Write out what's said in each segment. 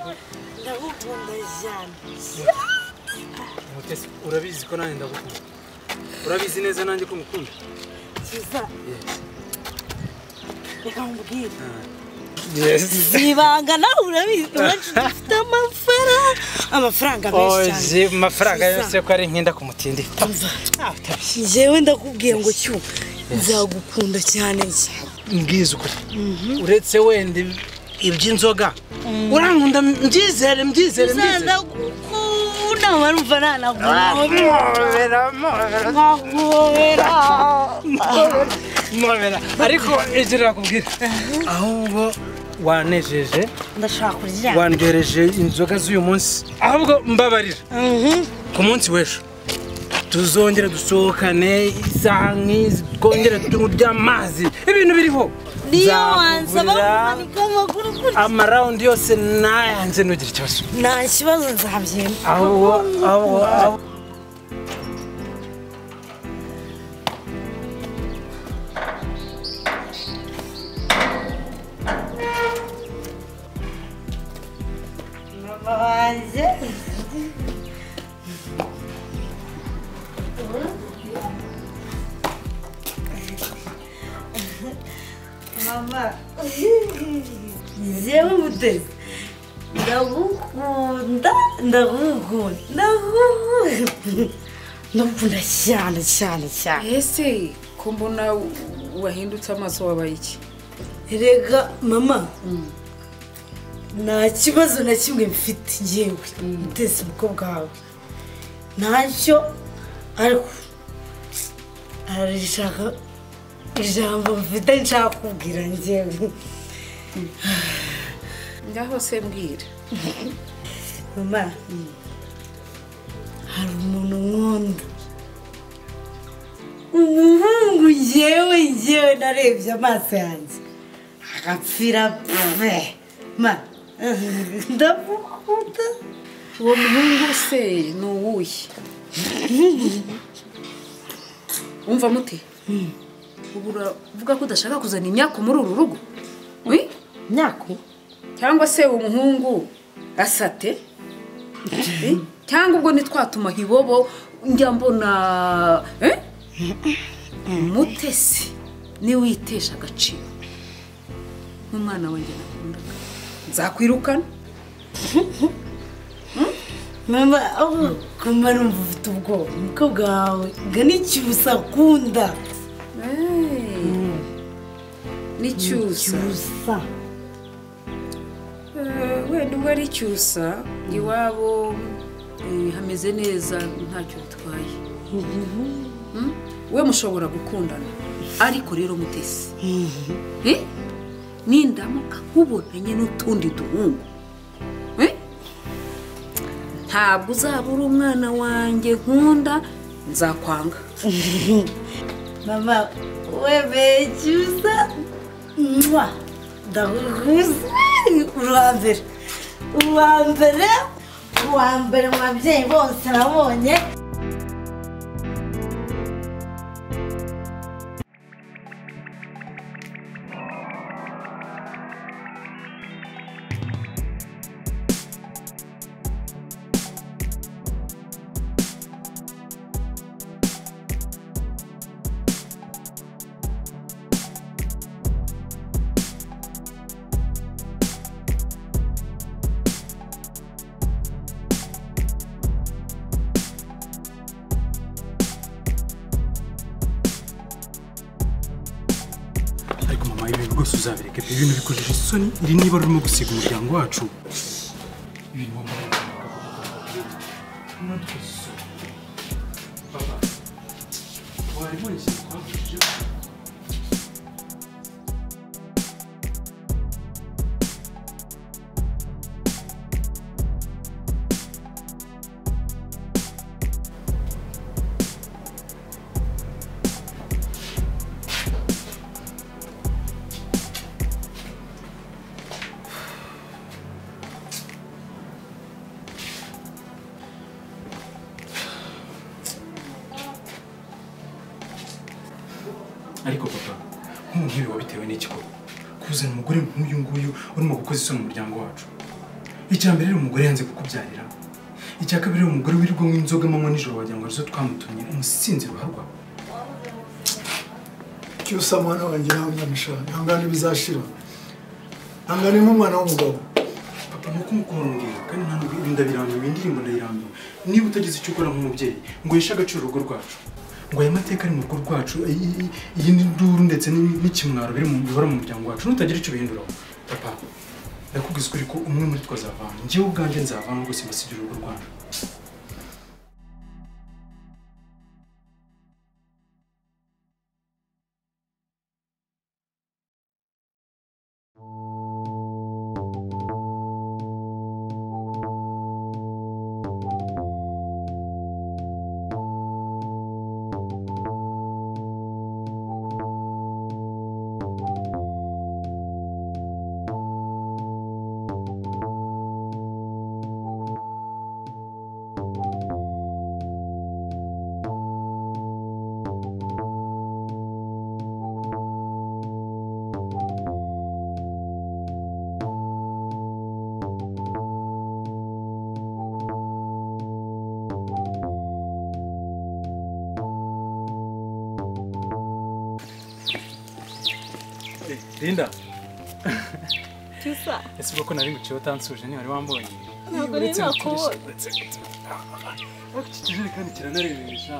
Ndagukunda cyane. Mutesi, urabizi ko nanjye ndagukunda. Urabizi neza nanjye ko ngukunda. Cyiza. Reka nkubwire. Yes. Ibanga nawe urabizi iwacu dufite amafaranga. Amafaranga menshi cyane. Oje, amafaranga yose ko ari nkinda ku mutindi. Njyewe ndakubwiye ngo cyu nzagukunda cyane. Mbwiza ukuri. Uretse wenda iby'inzoga. Urankunda mbyizere mbyizere mbyizere. Ndagukunda marumva nanaguhobera. Nkaguhobera. Mobera. Ariko icyo nakubwira. Ahubwo wanejeje. Ndashaka kuryama. Wangereje inzoga z'uyu munsi. Ahubwo mbabarira. Ku munsi w'ejo tuzongera dusohokane isaha nk'izi twongere turya amazi ibintu biriho. Niyo wansaba kumanika amaguru gutya. Amarawundi yose nayanze ntugire ikibazo. Nta kibazo nzabyemera. Ahubwo mama wanjye. Mama, njyewe Mutesi ndagukunda ndagukunda ndagukunda ndagukunda cyane cyane cyane. Ese ko mbona wahindutse amaso wabaye iki? Erega mama, nta kibazo na kimwe mfite njyewe Mutesi umukobwa wawe ntacyo, ariko ararishaka ijambo mfite nshaka kubwira njyewe. Ngaho se mbwira. Mama, hari umuntu nkunda, umuhungu njyewe njyewe narebye amaso yanjye agapfira pe. Ma, ndamukunda. Uwo muhungu se ni uwuhe? Umva Muti, ubu uravuga ko udashaka kuzana imyako muri uru rugo? Imyako? Cyangwa se uwo muhungu asate? Cyangwa ubwo nitwatuma hibobo njya mbona Mutesi niwitesha agaciro nk'umwana wanjye nakundaga nzakwirukana. Mama, kumba numva ufite ubwoba umukobwa wawe ngo ni Cyusa akunda. Ni Cyusa. Wenda ubwo ari Cyusa iwabo hameze neza ntacyo bitwaye. We mushobora gukundana ariko rero Mutesi nindamuka nkubonanye n'utundi duhungu ntabwo uzaba uri umwana wanjye nkunda nzakwanga. Mama, wemeye Cyusa ndagukuze uwa mbere uwa mbere uwa mbere mu babyeyi bose nabonye. Ariko mama, ibi rwose uzabireke pe, ibintu bikojeje isoni. Iri niba rurimo gusiga umuryango wacu. Ibintu papa, waribonye twagurishije. Ariko papa, nk'ubu nk'ibi wabitewe n'iki koko? Kuzana umugore nk'uyu nguyu urimo gukoza isoni umuryango wacu. Icya mbere rero umugore yanze kukubyarira. Icya kabiri rero umugore wirirwa nk'inzoga manywa nijoro wagira ngo arizo twamutumye umusinzi ruharwa. Cyusa mwana wanjye nawe nyamisha, ihangane bizashira. Ihangane nk'umwana w'umugabo. Papa nuko umukorongera kandi nta nubwo ibi ndabirambiwe, indirimbo ndayirambiwe. Niba utagize icyo ukora nk'umubyeyi ngo uheshe agaciro urugo rwacu, ngo aya mateka ari mu rugo rwacu, iyi nduru ndetse n'ikimwaro biri mu bihora mu muryango wacu, nutagira icyo ubihinduraho. Papa, ndakubwiza ukuri ko umwe muri twe azavana, njyewe ubwanjye nzavana rwose mbasigira urugo rwacu. Linda. Cyusa. Ese ubwo ko nari nguciye utansuje ni wari wambonye? Ntabwo nari nakubonye. Ariko iki kijerekani kiranarebesha.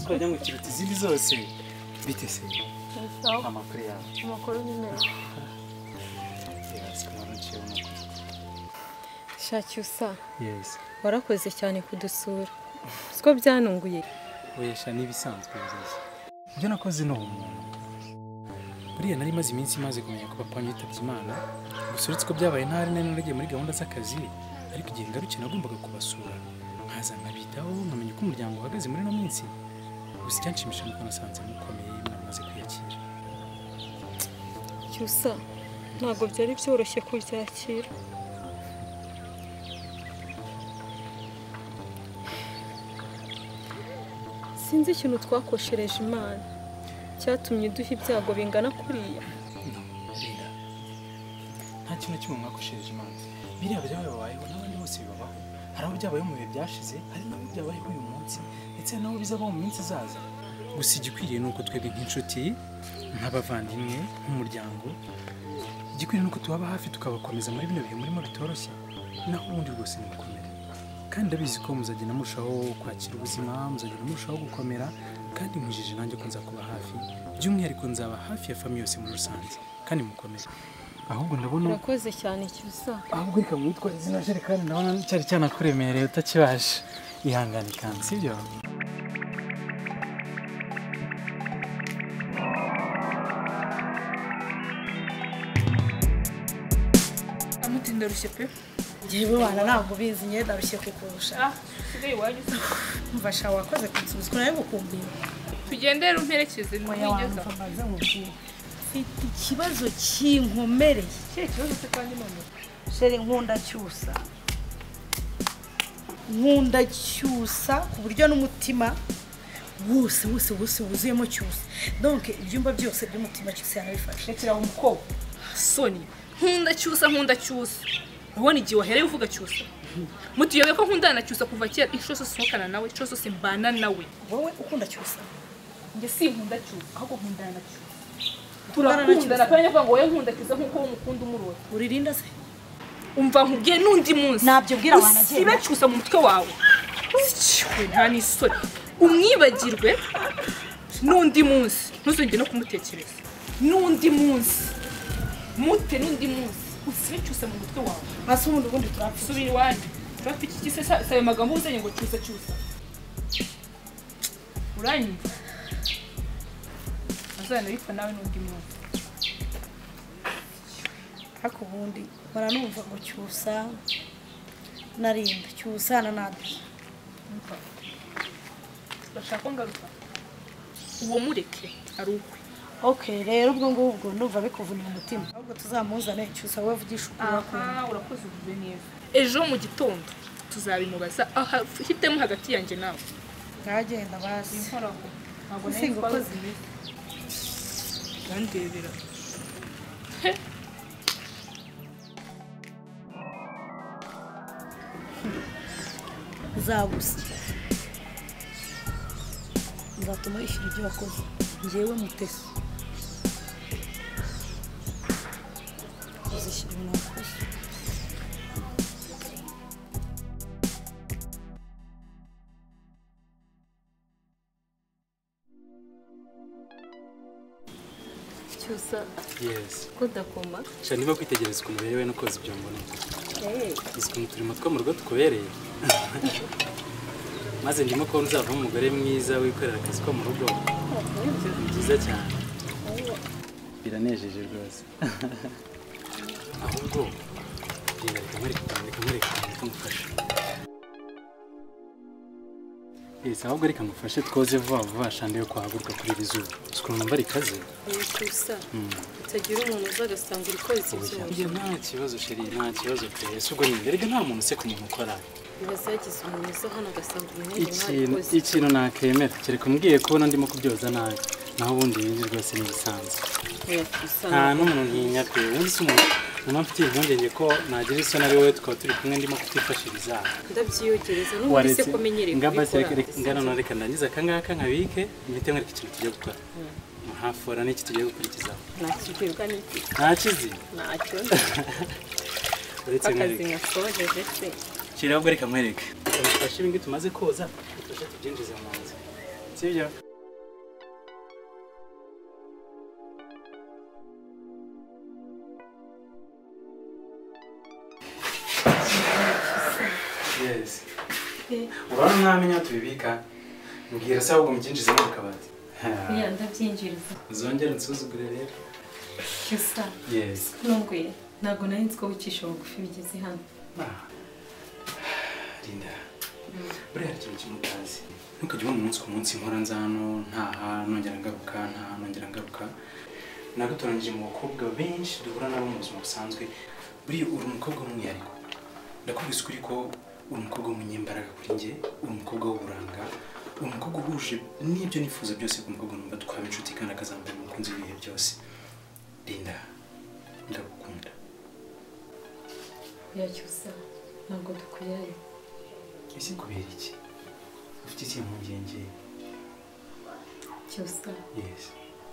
Twajya ngo kiruta izindi zose. Bite se? Amakuru yawe. Amakuru ni meza. Yes, kumara nciye nuko. Sha Cyusa. Yes. Warakoze cyane kudusura. Siko byanunguye. Oya sha nibisanzwe nziza. Ibyo nakoze ni ubumuntu. Buriya nari maze iminsi maze kumenya ko papa yitabye Imana, gusa uretse ko byabaye ntari nari naragiye muri gahunda z'akazi, ariko igihe ngarukiye nagombaga kubasura, nkaza nkabitaho nkamenya uko umuryango uhagaze muri ino minsi. Gusa icyanshimisha nuko nasanze mukomeye mwamaze kwiyakira. Cyusa, ntabwo byari byoroshye kubyakira. Sinzi ikintu twakoshereje Imana cyatumye duha ibyago bingana kuriya. No, Linda. Nta kintu kimwe mwakoshereje Imana. Biriya byababayeho n'abandi bose bibabaho. Hari aho byabayeho mu bihe byashize, hari n'aho byabayeho uyu munsi, ndetse n'aho bizabaho mu minsi izaza. Gusa igikwiriye ni uko twebwe nk'inshuti, nk'abavandimwe, nk'umuryango, igikwiriye ni uko tubaba hafi tukabakomeza muri bino bihe murimo bitoroshye. Naho ubundi rwose nimukomere. Kandi ndabizi ko muzagenda murushaho kwakira ubuzima, muzagenda murushaho gukomera, kandi mwijije nanjye ko nzakuba hafi, by'umwihariko nzaba hafi ya famiye yose muri rusange, kandi mukomere. Ahubwo ndabona urakoze cyane Cyusa. Ahubwo reka mwitware izina jerekani ndabona cyari cyanakuremereye utakibasha. Ihangane kandi, sibyo? Amutinda rushye pe. Njyewe wana ntabwo ubizi njye ndarushye kukurusha. Ah, usigaye iwanyu se. Umva sha wakoze kunsubiza ko nawe ngukumbuye. Tugendere umperekeze ntigeza. Mfite ikibazo kinkomereye. Kihe kibazo se kandi none? Chérie nkunda Cyusa. Nkunda Cyusa ku buryo n'umutima wose wose wose wuzuyemo Cyusa. Donc ibyumba byose by'umutima Cyusa yarabifashe. Rekera umukobwa. Soni, nkunda Cyusa, nkunda Cyusa. Ubona igihe wahereye uvuga Cyusa. Mutiyobe ko nkundana na Cyusa kuva kera, inshuro zose sohokana nawe, inshuro zose mbana nawe. Wowe ukunda Cyusa? Njye sinkunda Cyusa, ahubwo nkundana na Cyusa. Turakundana kandi ndavuga ngo wowe nkunda Cyusa nkuko wowe umukunda umurota. Uririnda se? Umva nkubwiye n'undi munsi. Nabyo bwira abantu agiye. Sibe Cyusa mu mutwe wawe. Siwe nta n'isoni. Umwibagirwe n'undi munsi. Ntuzongere no kumutekereza. N'undi munsi. Mute n'undi munsi. Usibe Cyusa mu mutwe wawe. Basi ubundi ubundi turapfa. Subira iwanyu. Turapfa iki se sayo magambo uzanye ngo Cyusa Cyusa. Uranyumva? Azana bipfa nawe n'undi munsi. Ariko ubundi baranumva ngo Cyusa narinda Cyusa na Nadia. Bashaka ngaruka. Uwo mureke ari ukwe. Okay, rero ubwo ngubwo ndumva bikuvunira umutima. Ahubwo tuzamuzane Cyusa wowe vugisha ukuri wakunda. Aha, urakoze uvuze neza. Ejo mu gitondo tuzabimubaza aha hitemo hagati yanjye nawe. Ngagenda basi. Inkoraho. Ntabwo nari Singukoze. Ndandebera. Nzagusya. Nzatuma wishyura ibyo wakoze. Njyewe Mutesi. Uzishyura ibintu wakoze. Cyusa. Yes. Kudakoma. Sha niba kwitegereza ukuntu uberewe no koza ibyombo nuko. Uzi ukuntu turimo two mu rugo tukubereye. Maze ndimo kubona uzavamo umugore mwiza wikorera akazi ko mu rugo. Ni byiza cyane. Biranejeje rwose. Ahubwo reka nkwereke ngufashe. Yes, ahubwo reka ngufashe twoze vuba vuba shande yo kwahaguruka kuri iri zuba. Uzi ukuntu numva rikaze? Cyusa. Utagira umuntu uza agasanga uri koza ibyombo. Nta kibazo sheri, nta kibazo pe. Ese ubwo ni erega nta muntu useka umuntu ukora. Ibibazagize umuntu uza hano agasanga umuhungu mwari. Ikintu nakemera kereka umbwiye kubona ndimo kubyoza nabi. Naho ubundi ibindi rwose ni ibisanzwe. Nta n'umuntu ntinya pe. Ubundi se umuntu numva mfite impungenge ko nagira isoni ari wowe tukaba turi kumwe ndimo kutifashiriza. Ndabyiyogereza n'ubundi se ko menyereye kubikora. Ngana none reka ndangize aka ngaka nkabike mpite nkwereka ikintu tugiye gukora. Muhafora n'iki tugiye gukurikizaho. Nakibwirwa n'iki? Ntakizi? Ntacyo. Uretse akazi nkasojeje se. Shira ahubwo reka nkwereke. Dufashe ibingi tumaze koza, dufashe tubyinjize mu nzu. Sibyo? Yes. Urabona mwamenya tubibika. Mbwira se ahubwo mubyinjize mu kabati. Ya ndabyinjiriza. Uzongera unsuzugure rero. Cyusa. Yes. Nunguye. Ntabwo nari nzi ko wicisha bugufi bigeze hano. Linda. Buriya hari ikintu kimwe utazi. Ntukajye ubona umunsi ku munsi nkora nza hano ntaha nongera ngaruka ntaha nongera ngaruka. Nagutoranyije mu bakobwa benshi duhura nabo mu buzima busanzwe. Buriya uri umukobwa w'umwihariko. Ndakubwiza ukuri ko uri umukobwa w'umunyembaraga kuri njye, uri umukobwa w'uburanga, uri umukobwa uhuje n'ibyo nifuza byose ku mukobwa numva twaba inshuti kandi akazambera umukunzi w'ibihe byose. Linda, ndagukunda. Ya Cyusa, ntabwo dukwiranye. Ese kubera iki? Ufite ikihe mpungenge? Cyusa. Yes.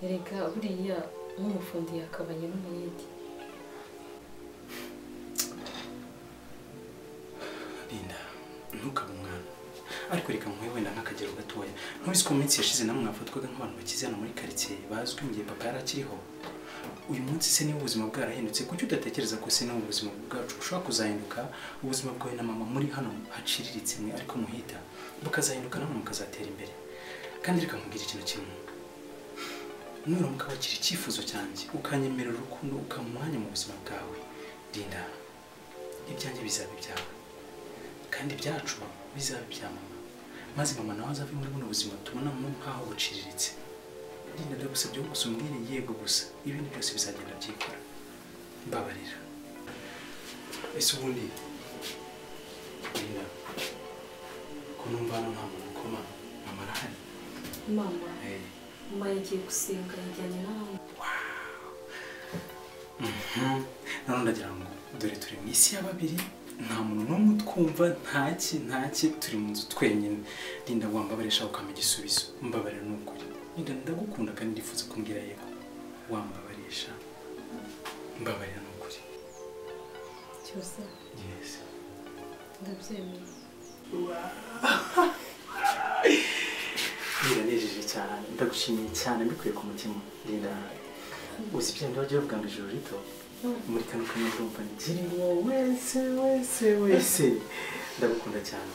Erega buriya nk'umufundi yakabanye n'umuyede. Linda, ntukabe umwana. Ariko reka nkuhe wenda nk'akagero gatoya. Ntubizi ko mu minsi yashize namwe mwafatwaga nk'abantu bakize hano muri quartier bazwi mu gihe papa yari akiriho. Uyu munsi se niba ubuzima bwarahindutse, kuki udatekereza ko se niba ubuzima bwacu bushobora kuzahinduka, ubuzima bwawe na mama muri hano haciriritse mwe ariko muhita bukazahinduka namwe mukazatera imbere. Kandi reka nkubwire ikintu kimwe. Nuramuka wakira icyifuzo cyanjye, ukanyemerera urukundo, ukampa umwanya mu buzima bwawe, Linda, ibyanjye bizaba ibyawe. Kandi ibyacu bizaba ibya mama. Maze mama nawe azave muri buno buzima tubonamo nk'aho buciriritse. Linda, ndagusabye gusa umbwire yego gusa, ibindi byose bizagenda byikora. Mbabarira. Ese ubundi Linda, ko numva hano nta muntu ukoma, mama arahari? Mama. Mama yagiye gusenga yajyanye n'abandi. None ndagira ngo dore turi mu isi ya babiri, nta muntu n'umwe utwumva, ntaki turi mu nzu twenyine. Linda, wambabarisha ukampa igisubizo. Mbabarira ni ukuri. Linda, ndagukunda kandi ndifuza kumbwira yego. Wambabarisha. Mbabarira ni ukuri. Cyusa. Yes. Ndabyemeye. Biranejeje cyane, ndagushimiye cyane mbikuye ku mutima. Linda, uzi ibyo bajya bavuga ngo ijoro rito? Muri kano kanya ndumva ngirimo wese wese wese. Ndagukunda cyane.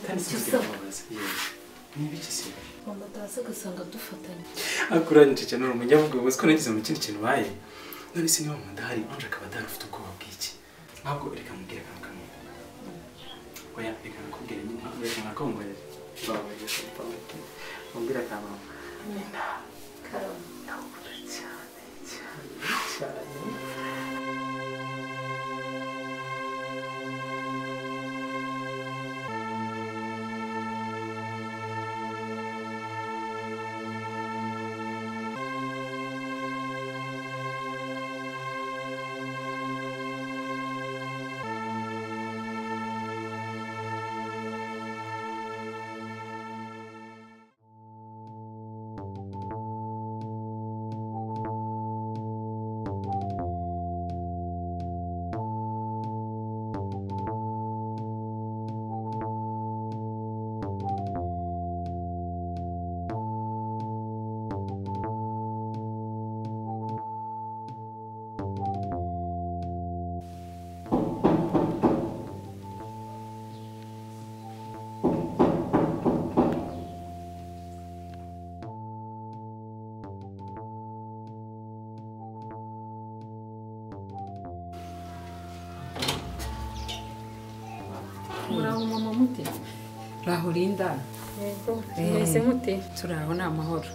Kandi sinzigera nkubabaza. Yes. Ni ibiki se? Mama ataza agasanga dufatanye. Akuranyije cyane uri umunyabugo, uzi ko nagize mu kindi kintu ubaye. None se niba mama adahari, Ange akaba adahari ufite ubwoba bw'iki? Ahubwo reka mubwire akantu kamwe. Oya, reka nakubwire nyine, reka nakongorere. Mbabarira, mbabarira. Mubwire akantu. Linda, ndagukunda cyane cyane cyane. Muraho mama mute. Muraho Linda. Yego, mwese mute? Turaho ni amahoro.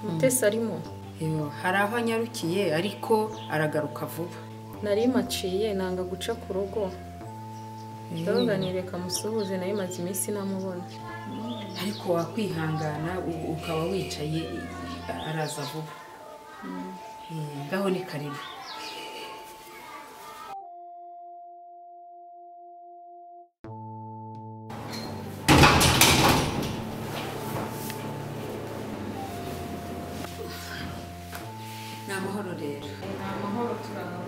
Mutesi arimo? Yo, hari aho anyarukiye ariko aragaruka vuba. Nari maciye nanga guca ku rugo. Ndavuga nireka musuhuze nayo maze iminsi namubona. Ariko wakwihangana ukaba wicaye araza vuba. Ngaho ni karibu. Ni amahoro rero. Ni amahoro turaho.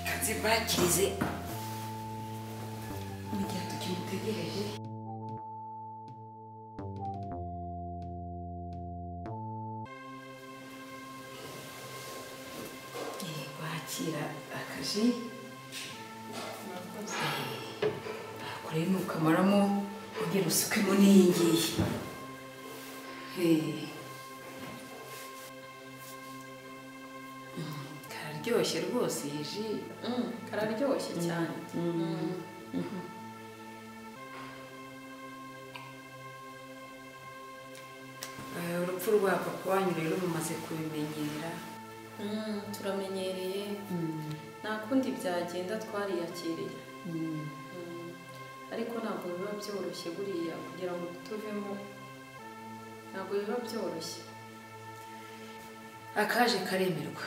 Kanze bakirize mu gihe tukimutegereje. Wakira akaji. Kure nukamaramo ugera usukemo n'iyi ngiyi. Kararyoshye rwose iyi ji. Kararyoshye cyane. Urupfu rwa papa wanyu rero mumaze kubimenyera. Turamenyereye. Nta kundi byagenda twariyakiriye. Ariko ntabwo biba byoroshye buriya kugira ngo tuvemo, ntabwo biba byoroshye. Akaje karemerwa.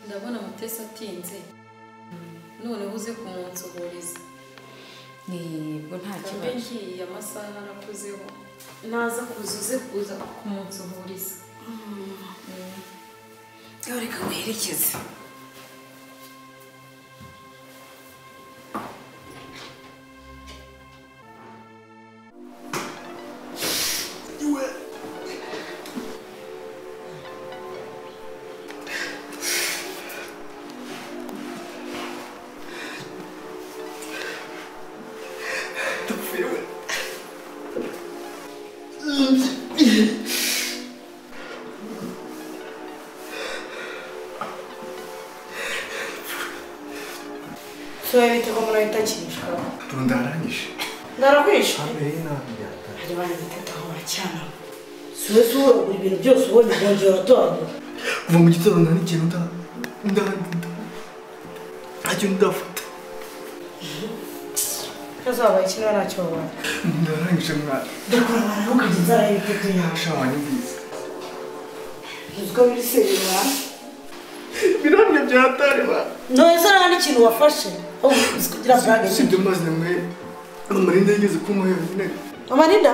Ndabona Mutesi atinze. Noneho uze kumunsuhuriza. Nibwo nta kibazo. Ngiye amasaha arakuzeho. Naza kuza uze kuza kumunsuhuriza. Reka werekeze. Ndarangije. Ndarakwishe. Hari bana bitataho bacyana. Suwe suwe buri bintu byose ubonye bwongera uratoragura. Kuva mu gitondo nta n'ikintu nta kintu ndafata. Kazabaye iki niba ntacyo wabaye? Ndarangije mwana. Ndakora abantu ntukajya inzara y'ibitego yawe. Sha wanyumvise. Uzi ko biri serera. Biramye byatari ba. None se nta n'ikintu wafashe? Uzi kugira blague. Sibyo mazi namwe. Mama Linda yigeze kumuha yonyine. Mama Linda?